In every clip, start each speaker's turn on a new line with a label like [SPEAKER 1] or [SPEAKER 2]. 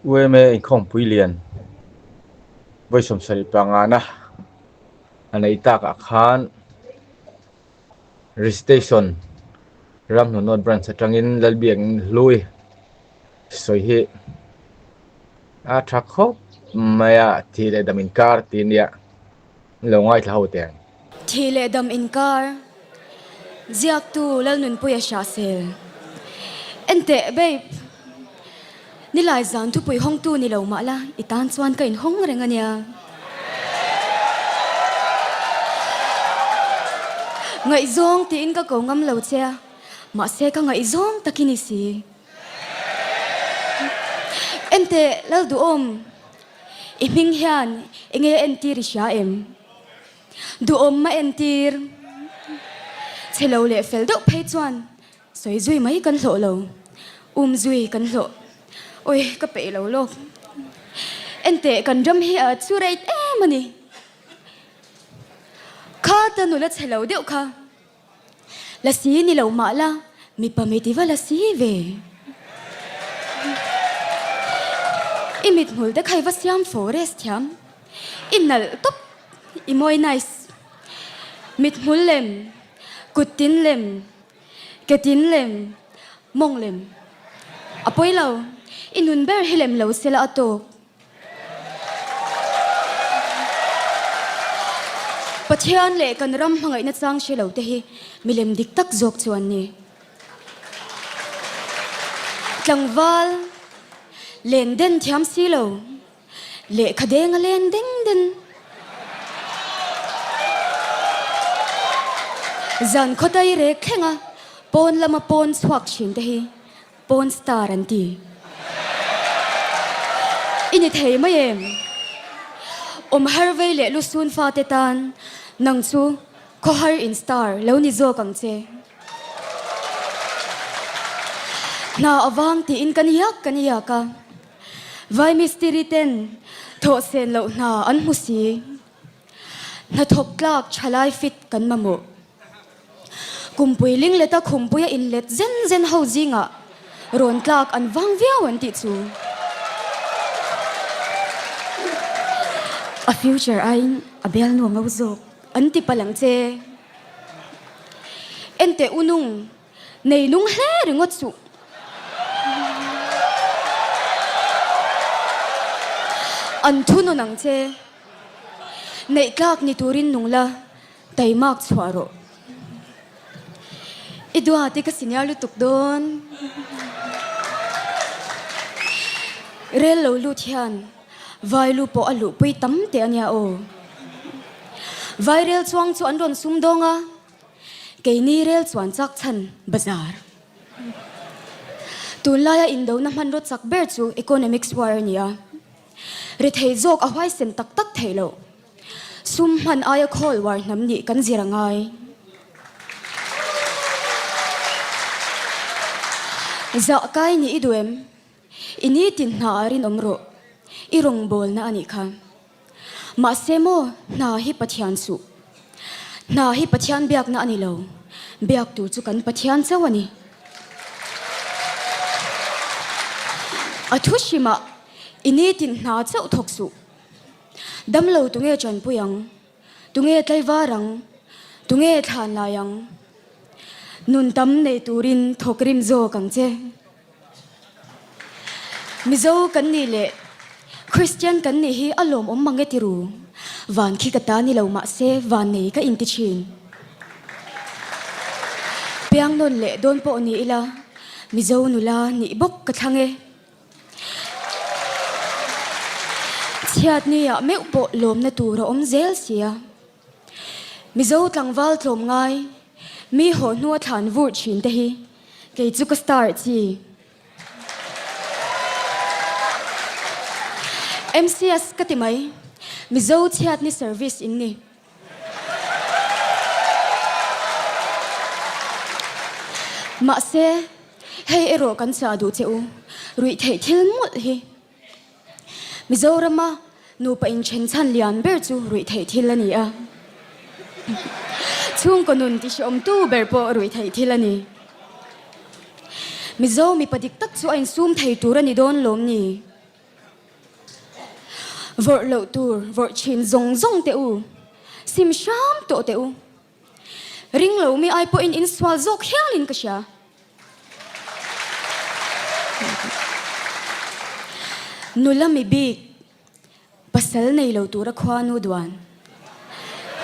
[SPEAKER 1] UMA inkhawmpui lian vawi 70 pangana a neih takah khan Recitation Ramhlun North Branch atangin Lalbiakinn hlui sawi hi a tha khawp mai a, thih leh dam inkar tih ania lo ngaithla ho teh ang.
[SPEAKER 2] Thih leh dam inkar ziaktu Lalnunpuia Hrahsel Enteh babe, nilai zan thupui hawngtu ni lo mah la i tan chuan ka inhawng reng a nia. Ngaihzawng tiin ka ko ngam lo che a, mahse ka ngaihzawng tak i ni si. Enteh Lalduhawm, i hming hian enge entir i hria em? Duhawm a entir. Chhe lo leh fel deuh phei chuan sawi zui mai kan hlawh lo, um zui kan hlawh. Ui, ka peih lo lawk. Enteh kan ram hi a chu rate em a ni. Kha ta nula chhe lo deuh kha. Lasi ni lo mah la, mipa mi ti va lasi ve. I mithmul te kha i va siam forest thiam. I nalh tawp, i mawi nice. Mithmul lem, kut tin lem, ke tin lem, mawng lem. A pawi lo, i nun ber hi lem lo sela a tawk. Pathian leh kan ram hmangaihna chang hre lo te hi milem dik tak zawk chu an ni. Tlangval len den thiam si lo, lehkha deng a len deng den. Zan khawtai rek thlenga pawn lama pawn chhuak thin te hi Porn star an ti. I ni thei mai em? Awm har vei leh lusun fate tan nang chu khawhar in star lo ni zawk ang che. Hna avang tiin kan iak kan iak a, vai mistiri ten thawh sen loh hna an hmu si. Hnathawk tlak thalai fit kan mamawh. Kumpui lingleta khumpuia inlet zen zen ho zingah rawn tlak an vang viau an tih chu. A future aiin a bial nuam lo zawk an ti palh ang che. Enteh u nung, nei nung hle ringawt suh. An thunun ang che. Neih tlak ni turin nung la. Taimak chhuah rawh. I duat i ka senior lutuk dawn. Rel lo lut hian vai lu pawh a luhpui tam teh a nia aw. Vai rel chuang chu an rawn sum dawng a, keini rel chuan chak chhan bazar. Tunlaia indona hmanraw chak ber chu economics war a ni a, rethei zawk a huaisen tak tak theih loh. Sum hman aia khawl uar hnam nih kan zir a ngai. Zah kai nih i duh em? I nitin hna ah rinawm rawh. I rawngbawlna a nih kha. Mahse maw hna hi Pathian suh. Hna hi Pathian biakna a ni lo. Biak tur chu kan Pathian chauh a ni. A thu hrimah i nitin hna chauh thawk suh. Damlo tunge chanpui ang? Tunge tlaivar ang? Tunge thlan lai ang? Nun tam nei turin thawk rim zawk ang che. Mizo kan nih leh Kristian kan nih hi a lawmawm mang e ti ru. Van khi ka ta ni lo mahse van nei ka inti thin. Piang nawn leh dawn pawh ni ila Mizo nula nih bawk ka thlang e. Chhiatni ah meuh pawh lawmna tur a awm zel sia. Mizo tlangval tlawm ngai, mi haw hnua thlan vur thin te hi kei chu ka star chi. MCS ka ti mai, Mizo chhiatni service in ni. Mahse, hei erawh kan chah duh che u, ruih theih thil mawlh hi. Mizorama nupa inthen chhan lian ber chu ruih theih thil a ni a. Chhungkaw nun tihreawmtu ber pawh ruih theih thil a ni. Mizo mipa dik tak chu a insum thei tur a ni dawn lawm ni? Vawrh loh tur vawrh thin zawng zawng teh u, sim hram tawh teh u. Ring lo mi ai pawhin in sual zawk hialin ka hria. Nula mi bik pasal nei lo tura khua nu duan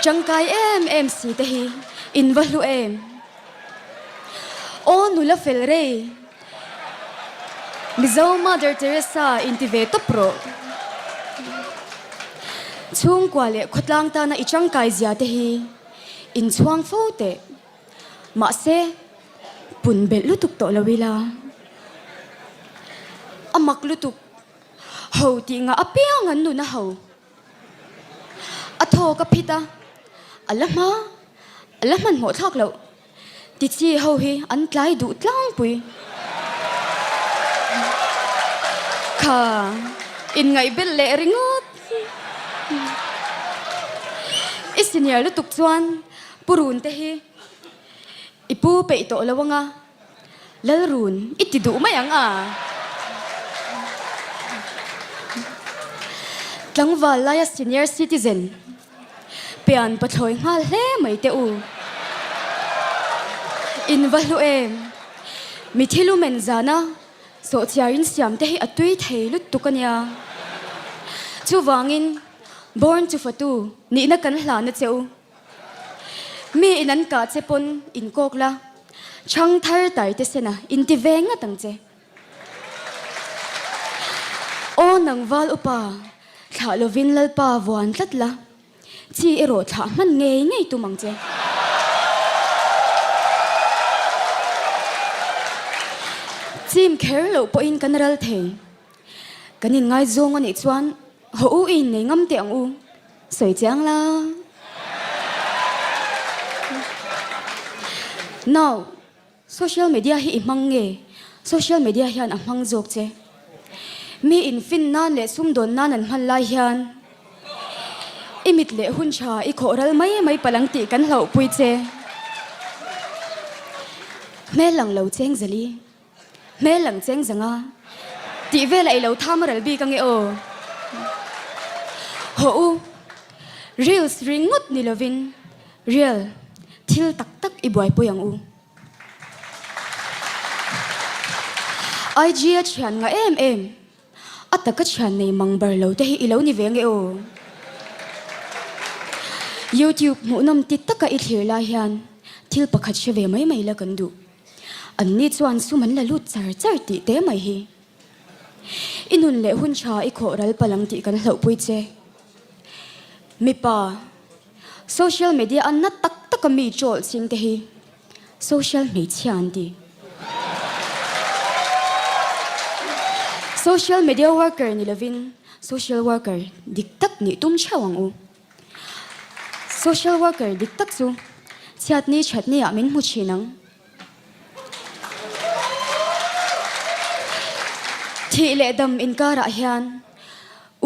[SPEAKER 2] tangkai em em si te hi in va hlu em. Aw nula fel rei Mizo Mother Teresa in ti ve tawp rawh. Chhungkua leh khawtlang tana i tangkai zia te hi in chhuang fo teh. Mahse, pun belh lutuk tawh lo ila. A mak lutuk. Ho tih ngah apiang an nun a ho. A thaw ka phit a, a la hma, a la hmanhmawh thlak loh. Tichi ho hi an tlai duh tlangpui. Kha inngaihbelh leh ringawt. I senior lutuk chuan Purun te hi i pu peih tawh lo anga Lalrun i ti duh mai ang a. Tlangval laia senior citizen pian pathlawi nghal hle mai teh u. In va hlu em? Mi thil u men zana sawhchiar in siam te hi a tui thei lutuk a nia. Chuvangin born chu fatu nihna kan hlan a che u. Mi in an kah che pawn in kawk la, chhang thar tai te sena in ti ve ngat ang che. Aw nang val upa, thlah lovin Lalpa vuan tlat la, chi erawh thlah hman ngei ngei tum ang che. Chim kher loh pawhin kan ral thei. Kan inngaizawng a nih chuan haw u i innei ngam teh ang u, sawi chiang la. Now, social media hi i hmang nge? Social media hian a hmang zawk che. Mi infin nan leh sumdawn nan an hman lai hian i mit leh hun tha i khawh ral mai mai palh ang tih kan hlauhpui che. Hmel lang lo cheng zali. Hmel lang cheng zanga tih velah i lo tham ral bik ange aw. Hawh u, reels ringawt ni lovin real thil tak tak i buaipui ang u. IG a thian ngah em em, a taka thian nei mang bar lo te hi i lo ni ve ange aw. YouTube hmuhnawm ti taka i thlir lai hian thil pakhat hre ve mai mai la kan duh. Anni chuan sum an la lut char char tih te mai hi. I nun leh hun tha i khawh ral palh ang tih kan hlauhpui che. Mipa, social media a na tak taka mi troll ching te hi social hmeichhia an ti. Social media worker ni lovin social worker dik tak nih tum theuh ang u. Social worker dik tak chu chhiatni thatni ah min hmu thin ang. Thih leh dam inkarah hian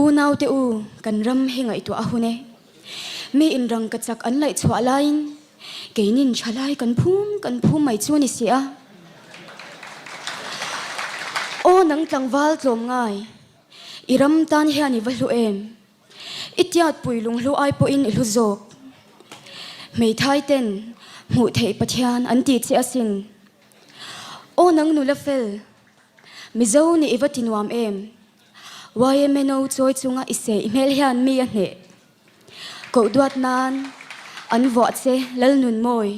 [SPEAKER 2] unau te u kan ram hi ngaihtuah a hun e. Mi in rangka chak an laih chhuah laiin keinin thalai kan phum kan phum mai chu a ni si a. Aw nang tlangval tlawm ngai, i ram tan hian i va hlu em? I tiatpui lunghlu ai pawhin i hlu zawk. Hmeithai ten hmuh theih Pathian an ti che asin. Aw nang nula fel, Mizo nih i va ti nuam em? YMNO chawi chunga i seh i hmel hian mi a hneh. Koh duat nan an vuah che Lalnunmawi.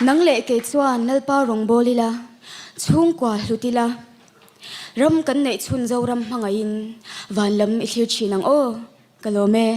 [SPEAKER 2] Nang leh kei chuan Lalpa rawngbâwl ila, chhungkua hlut ila, ram kan neih chhun Zoram hmangaihin van lam i thlir thin ang aw, ka lawm e.